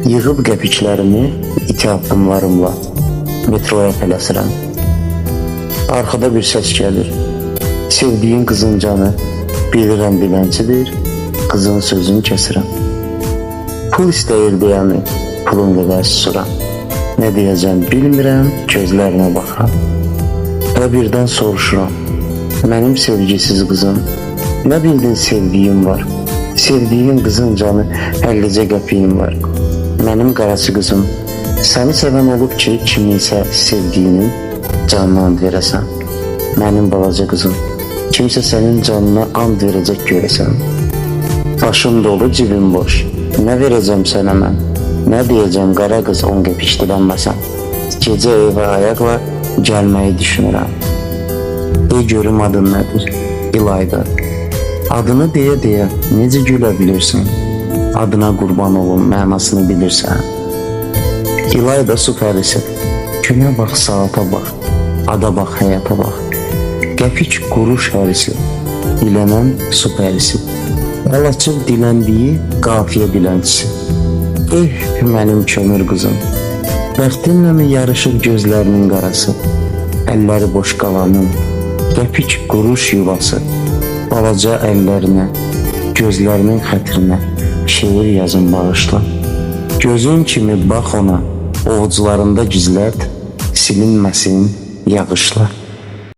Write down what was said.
Yığıb qəpiklərimi iti addımlarımla metroya tələsirəm. Arxada bir səs gəlir. Sevdiyin qızın canı, bilirəm dilənçidir, qızın sözünü kəsirəm. Pul istəyir deyəmi, pulun qədər susuram. Nə deyəcəm bilmirəm, gözlərinə baxıram. Və birdən soruşuram. Mənim sevgisiz qızım, nə bildin sevdiyim var? Sevdiğim qızın canı 50 qəpiyim var. Mənim qaraçı qızım, səni sevən olub ki, kiminsə sevdiyinin canına and verəsən. Mənim balaca qızım, kimsə sənin canına and verəcək görəsən. Başım dolu, cibim boş. Nə verəcəm sənə mən? Nə deyəcəm qara qız 10 qəpik dilənməsən? Gecə evə ayaqla gəlməyi düşünürəm. De görüm adın nədir? İlayda. Adını deyə-deyə necə gülə bilirsən? Adına qurban olum, mənasını bilirsən. İlayda su pərisi. Günə bax, saata bax, ada bax, həyata bax. Qəpik quruş hərisi, dilənən su pərisi. Əl açıb diləndiyi qafiyə dilənçisi. Eh, mənim kömür qızım. Bəxtinləmi yarışır gözlərinin qarası? Əlləri boş qalanın, qəpik quruş yuvası. Balaca əllərinə, gözlərinin xətrinə şeir yazın bağışla. Gözün kimi bax ona, ovucularında gizlət, silinməsin yağışla.